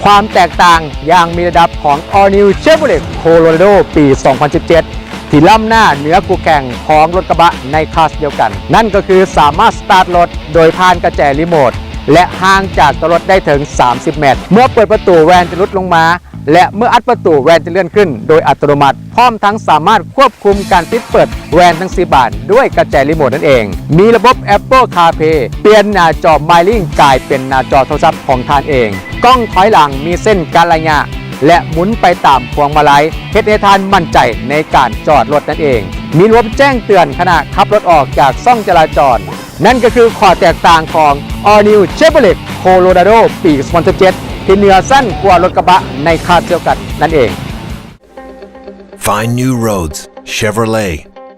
ຄວາມແຕກຕ່າງຢ່າງມີລະດັບຂອງ All New Chevrolet Colorado ປີ ສອງພັນສິບເຈັດ ທີ່ລ້ຳໜ້າເໜືອຄູ່ແຂ່ງຂອງລົດກະບະໃນຄລາສດຽວກັນ ນັ້ນກໍຄືສາມາດສະຕາດລົດໂດຍຜ່ານກະແຈຣີໂມດ ແລະ ຫ່າງຈາກຕົວລົດໄດ້ເຖິງ ສາມສິບແມັດ. ເມື່ອເປີດປະຕູ ແວ່ນຈະຫຼຸດລົງມາ ແລະ ເມື່ອອັດປະຕູ ແວ່ນຈະເລື່ອນຂຶ້ນໂດຍອັດຕະໂນມັດ ພ້ອມທັງສາມາດຄວບຄຸມການປິດເປີດແວ່ນທັງສີ່ບານດ້ວຍກະແຈຣີໂມດນັ້ນເອງ. ມີລະບົບ Apple CarPlay ປ່ຽນໜ້າຈໍ MyLink ກາຍເປັນໜ້າຈໍໂທລະສັບຂອງທ່ານເອງ. ກ້ອງຖອຍຫຼັງມີເສັ້ນການໄລຍະ ແລະ ໝູນໄປຕາມພວງມາໄລ ເຮັດໃຫ້ທ່ານໝັ້ນໃຈໃນການຈອດລົດນັ້ນເອງ. ມີລະບົບແຈ້ງເຕືອນຂະນະຂັບລົດອອກຈາກຊ່ອງຈະລາຈອນ. ນັ້ນກໍຄືຂໍ້ແຕກຕ່າງຂອງ All New Chevrolet Colorado ປີ ສອງພັນສິບເຈັດ ທີ່ເໜືອຊັ້ນກວ່າລົດກະບະໃນຄາດດຽວກັນນັ້ນເອງ. Find new roads, Chevrolet.